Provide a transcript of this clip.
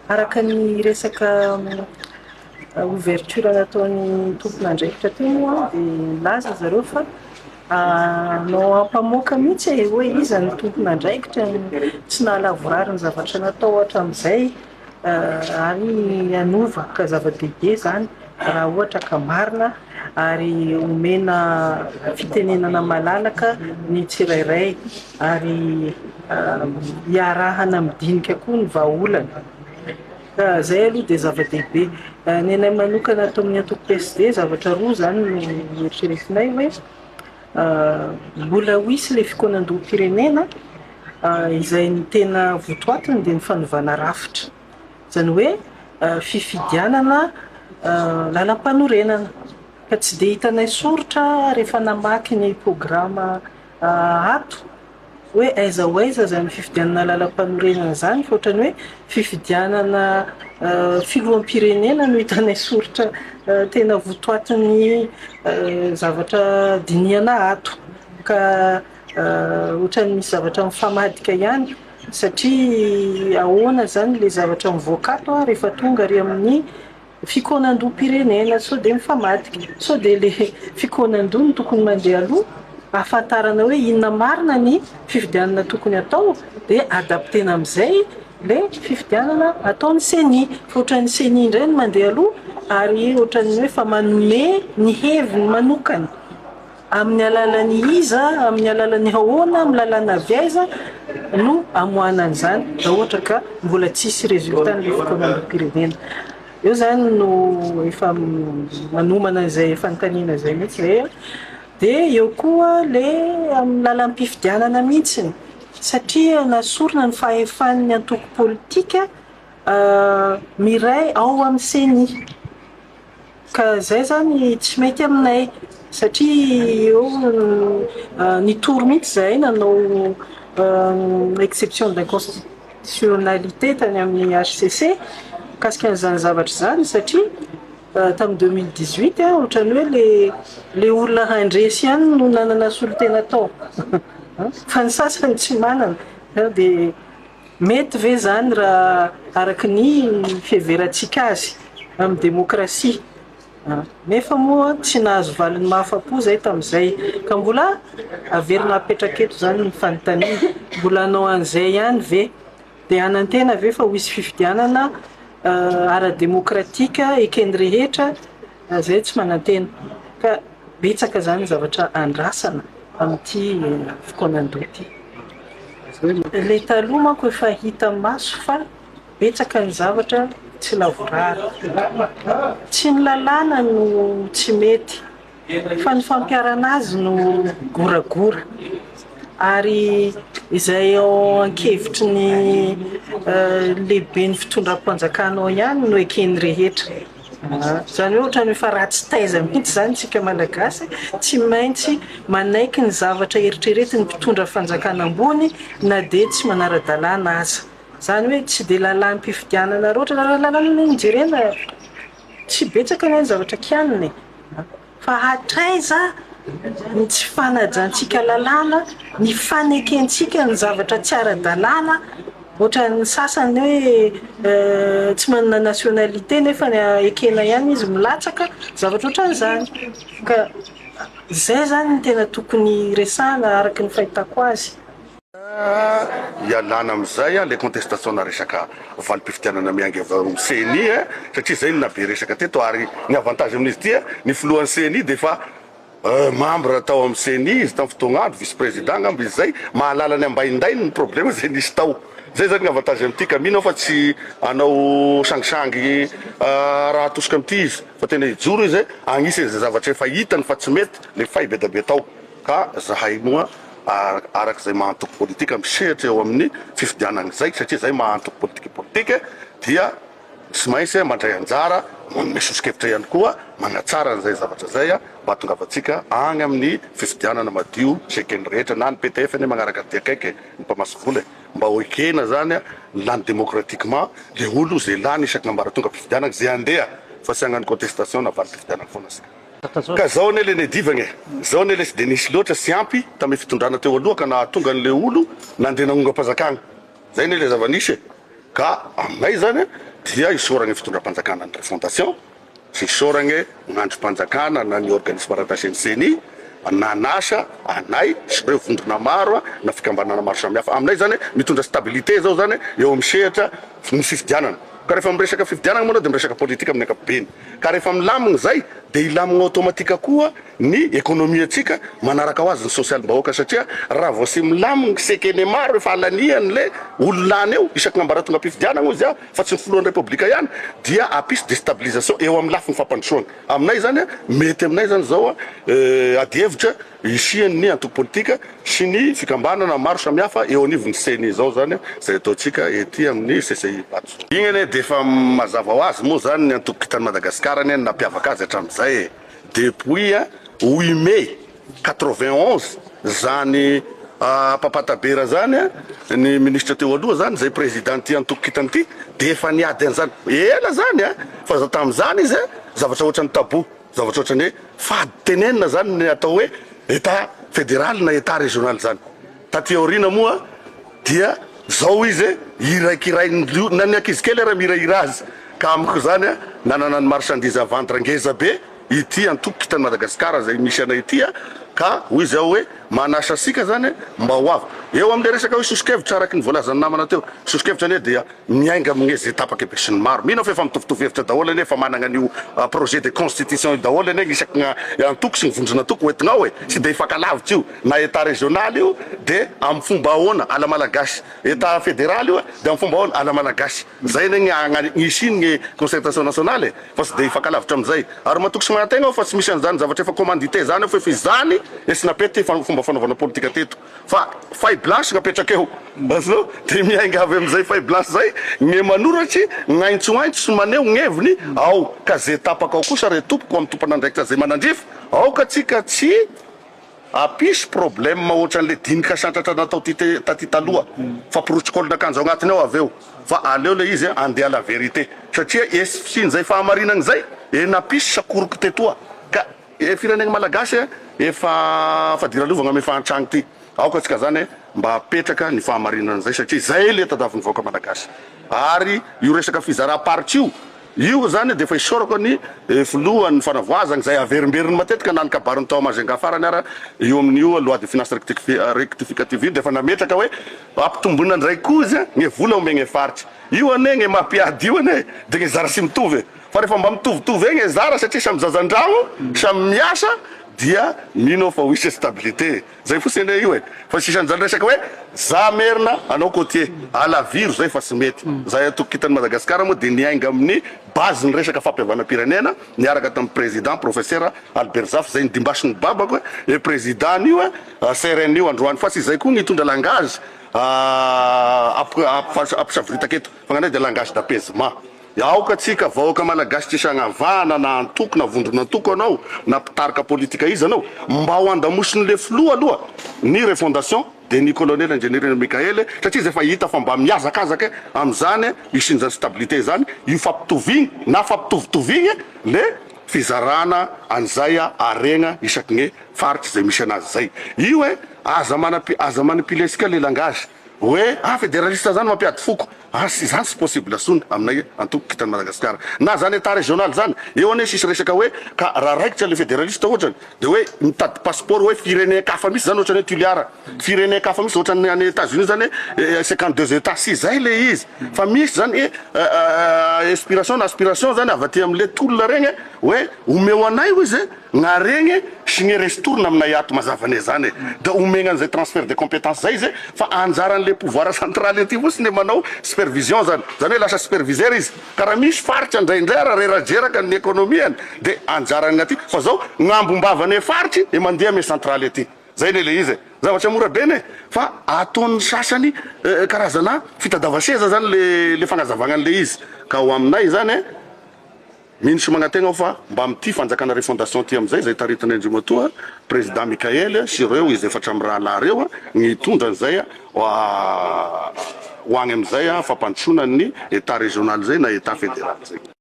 Araka ny resaka ouverture nataon'ny tompon'andraikitra teo moa dia nilaza zareo fa hanao ampamoaka mihitsy e, hoe iza no tompon'andraikitra, tsy nahalavorary ny zavatra natao hatramin'izay ary hanova ka zava-dehibe izany raha ohatra ka marina ary omena fitenenana malalaka ny tsirairay ary iarahana midinika koa ny vahaolana. Ka izay aloha dia zava-dehibe. Ny anay manokana ato amin'ny antoko PSD, zavatra roa izany no eritreretinay hoe mbola ho hisy ilay fikaonandoham-pirenena izay ny tena votoatiny dia ny fanovana rafitra. Izany hoe fifidianana lalam-panorenana. Ka tsy dia hitanay soritra rehefa namaky ny programa ato hoe aiza ho aiza izany fifidianana lalam-panorenana izany fa ohatran'ny hoe fifidianana filoham-pirenena no hitanay soritra tena votoatin'ny zavatra dinihana ato. Ka ohatran'ny misy zavatra mifamadika ihany satria ahoana izany ilay zavatra mivoaka ato rehefa tonga ary amin'ny Fikaonandoham-pirenena, sao dia mifamadika, sao dia ilay fikaonandoha no tokony mandeha aloha ahafantarana hoe inona marina ny fifidianana tokony hatao dia adaptena amin'izay ilay fifidianana ataon'ny ceni. Fa ohatran'ny ceni indray no mandeha aloha ary ohatran'ny hoe efa manome ny heviny manokana. Amin'ny alalan'ny iza, amin'ny alalan'ny ahoana, amin'ny lalàna avy aiza no amoahana an'izany raha ohatra ka mbola tsisy résultat n'ilay fikaonandoham-pirenena. Eo izany no efa manomana an'izay fanontaniana izay mihitsy izay. Dia eo koa ilay amin'ny lalam-pifidianana mihitsy satria nasorina ny fahefan'ny antoko politika miray ao amin'ny ceni. Ka zay zany tsy mety aminay satria eo nitory mihitsy zahay nanao exception d'inconstitutionnalité tany amin'ny HCC mikasika an'izany zavatra izany satria tamin'ny 2018 ohatran'ny hoe le le olona handresy ihany no nanana solontena tao fa ny sasany tsy manana dia Mety ve izany raha araka ny fiheverantsika azy amin'ny demokrasia? Nefa moa tsy nahazo valiny mahafa-po izay tamin'izay. Ka mbola averina apetraka eto izany ny fanontaniana, mbola hanao an'izay ihany ve? Dia hanantena ve fa ho hisy fifidianana ara-demokratika eken'ny rehetra? Izay tsy manantena. Ka betsaka izany ny zavatra andrasana amin'ity fikaonandoha ity. Ilay taloha manko efa hita maso fa betsaka ny zavatra tsy lavorary. Tsy ny lalàna no tsy mety fa ny fampiharana azy no goragora. Ary izay ao an-kevitry ny lehiben'ny fitondram-panjakana ao ihany no eken'ny rehetra. Izany hoe ohatran'ny efa ratsy taiza mihitsy izany isika Malagasy, tsy maintsy manaiky ny zavatra eritreretin'ny mpitondra fanjakana ambony na dia tsy manara-dalàna aza. Izany hoe tsy dia lalàm-pifidianana loatra, raha lalàna no jerena tsy betsaka anie ny zavatra kianina e! Fa hatraiza ny tsy fanajantsika lalàna, ny fanekentsika ny zavatra tsy ara-dalàna, ohatran'ny sasany hoe tsy manana nationalité nefa ekena ihany izy milatsaka, zavatra ohatran'izany. Ka izay izany no tena tokony resahana araka ny fahitako azy. Ialana amin'izay ilay contestation na resaka valim-pifidianana miainga avy ao amin'ny ceni satria izay no nahabe resaka teto ary ny avantage amin'izy ity ny filohan'ny ceni dia efa membre tao amin'ny ceni izy tamin'ny fotoagn'andro, vice président angamba izy izay, mahalala ny ambaindainy ny problème izay nisy tao. Izay izany ny avantage amin'ity ka mino aho fa tsy hanao sangisangy raha atosika amin'ity izy fa tena hijoro izy agnisan'izay zavatra efa hitany fa tsy mety le fay be dia be tao. Ka zahay moa araka izay maha antoko politika misehatra eo amin'ny fifidianana izay, satria izay maha antoko politika politika dia tsy maintsy mandray anjara, manome soso-kevitra ihany koa manatsara an'izay zavatra izay mba hahatongavantsika any amin'ny fifidianana madio sy eken'ny rehetra, na ny PTF anie magnaraka dia akaiky ny mpamasy vola e, mba ho ekena zany lany démocratiquement le olo izay lany isaky ny ambaratongam-pifidianana izay handeha fa tsy hagnano contestation na valim-pifidianana foana isika. Ka zao anie le nedivagna e! Zao anie le tsy de nisy loatra sy ampy tamy fitondrana teo aloha ka nahatonga anle olo nandeha nagnongam-panjakagna. Zay anie le zava-nisy e! Ka aminay zany dia isaoragna fitondram-panjakana ny refondation sy isaoragna ny andrim-panjakana na ny organisme rattaché ny ceni nanasa anay sy ireo vondrona maro na fikambanana maro samihafa. Aminay zany mitondra stabilité zao zany eo amin'ny sehatra ny fifidianana. Ka rehefa miresaka fifidianana moa anao dia miresaka politika amin'ny ankapobeny. Ka rehefa milamigna zay dia hilamigna automatique koa ny économie-ntsika manaraka ho azy ny sosialim-bahoaka satria raha vao sy milamigny sekene maro efa alanian le olo lany eo isaky ny ambaratongam-pifidianagna ozy aho fa tsy ny filohan'ny repoblika ihany dia hampisy destabilisation eo amin'ny lafiny fampandrosoana. Aminay zany mety aminay zany zao adihevitra hisian'ny antoko politika sy ny fikambanana maro samihafa eo anivon'ny ceni zao zany zay ataontsika ety amin'ny CCI Ivato. Igny anie dia efa mazava ho azy moa zany ny antoko Kintan'i Madagasikara anie ny nampiavaka azy hatramin'izay e. Depuis huit mai 91 zany Papa Tabera zany ny ministre teo aloha zany zay président ty antoko kintana ty de efa niady an'izany ela zany a fa za tamin'izany izy a zavatra ohatran'ny tabou zavatra ohatran'ny hoe fady tenenina zany ny atao hoe état fédéral na état régional zany. Taty aoriana moa dia zao izy e, hirakirain'ny na ny ankizy kely ara mihirahira azy. Ka amiko izany a, nanana ny marchandise à vendre ngeza be ity antoko Kintan'i Madagasikara izay misy anay ity a, ka hoy izy aho hoe manasa antsika izany mba ho avy. Eo amin'ilay resaka hoe soso-kevitra araka ny voalazan'ny namana teo, soso-kevitra anie dia miainga amin'ny izay tapaka be sy ny maro. Mino aho fa efa mitovitovy hevitra daholo anie, efa managna an'io projet de constitution io daholo anie ny isaky ny antoko sy ny vondron'antoko hoentina ao e! Tsy dia hifankalavitra io, na état régional io dia amin'ny fomba ahoana à la malagasy, état fédéral io dia amin'ny fomba ahoana à la malagasy. Zay anie ny agna- ny hisian'ny concertation nationale e! Fa tsy dia hifankalavitra amin'izay. Ary matoky sy manantena aho fa tsy misy an'izany zavatra efa commandité zany ao fa efa izany esy napety fomba fanaovana politika teto. Fa feuille blanche gn'apetraka eo azonao de miainga avy amizay feuille blanche zay gne manoratry gnaintsoaintso sy maneho gn'heviny ao ka ze tapaka ao kosa re tompoko am tompon'andraikitra ze manandrify aoka tsika tsy hampisy problème otran'le dinika santratra natao ty taty taloha fa protocole n'akanjo agnatiny ao avy eo fa aleo le izy andeha à la vérité satria esy fisian'izay fahamarinagna zay e nampisy sakoriko tetoa ka E firenena malagasy e, efa fadiralovagna amy fahantragna ty, aoka antsika zany mba apetraka ny fahamarinana zay satria zay le tadavin'ny vahoaka malagasy, ary io resaka fizaram-paritra io, io zany de efa isaorako ny filohan'ny fanavoazagna zay averimberiny matetika na ny kabariny tao Majunga farany ara io amin'io loi de finance rectificative io de efa nametraka hoe ampitomboina ndray koa izy ny vola omegna faritra, io anie ny mampiady io anie de ny zara sy mitovy e. Fa rehefa mba mitovitovy egny e zara satria samy zazandragno, samy miasa dia mino aho fa ho hisy stabilité. Zay fotsiny anie io e. Fa tsisy an'izany resaka hoe za merina anao côtier. Alaviro zay fa tsy mety. Zahay antoko Kintan'i Madagasikara moa dia niainga amin'ny base ny resaka fampihavanam-pirenena niaraka tamin'ny président professeur Albert Zafy zay nidimbasin'ny babako e président an'io CRN io androany. Fa tsy izay koa ny hitondra langage ampisavoritaka eto fa gn'anay dia langage d'apaisement. Aoka tsika vahoaka malagasy tsisy agnavahana na antoko na vondron'antoko anao na mpitarika politika iza anao mba ho andamosin'le filoha aloha ny refondation de ny colonel ingenieur Mickael satria izy efa hita fa mba mihazakazaka amizany hisian'izany stabilité zany io fampitoviagna na fampitovitovigna le fizarana an'izay haregna isaky gne faritry zay misy anazy zay io e aza manampi aza manipulesika le langage hoe ah federaliste zany mampiady foko Ah sy zany tsy possible tsony aminay antoko kintan'i Madagasikara. Na zany etat regional zany, eo anie tsisy resaka hoe ka raha raikitra le federaliste ohatrany de hoe mitady passeport hoe firenen-kafa mihitsy zany ohatrany hoe Toliara, firenen-kafa mihitsy ohatrany any Etats Unis zany hoe 52 etats, tsy zay le izy fa misy zany inspiration na aspiration zany avy aty amle tolona regny hoe omeo anay hoy izy Gnaregny sy gne restourne aminay ato mazava ane zany e! Da omegna an'izay transfert de compétence zay izy fa anjaran'le pouvoir central aty fotsiny le manao supervision zany, zany hoe lasa superviseur izy, ka raha misy faritra indraindray ara rerajeraka ny économie-ny de anjaran'ny aty fa zao gn'ambombavane faritry e mandeha ame centrale aty, zay ne le izy e! Zavatra mora be ne fa ataon'ny sasany karazana fitadiavan-seza zany le le fagnazavagna an'le izy, ka ho aminay zany e! Mino sy magnantegna aho fa mba amin'ity fanjakana refondation ty amin'izay izay taritin'i Andriamatoa Président Mickaël sy ireo izy efatra mirahalahy ireo ny hitondra an'izay ho agny amin'izay fampandrosoana ny Etat régional izay na Etat fédéral izay.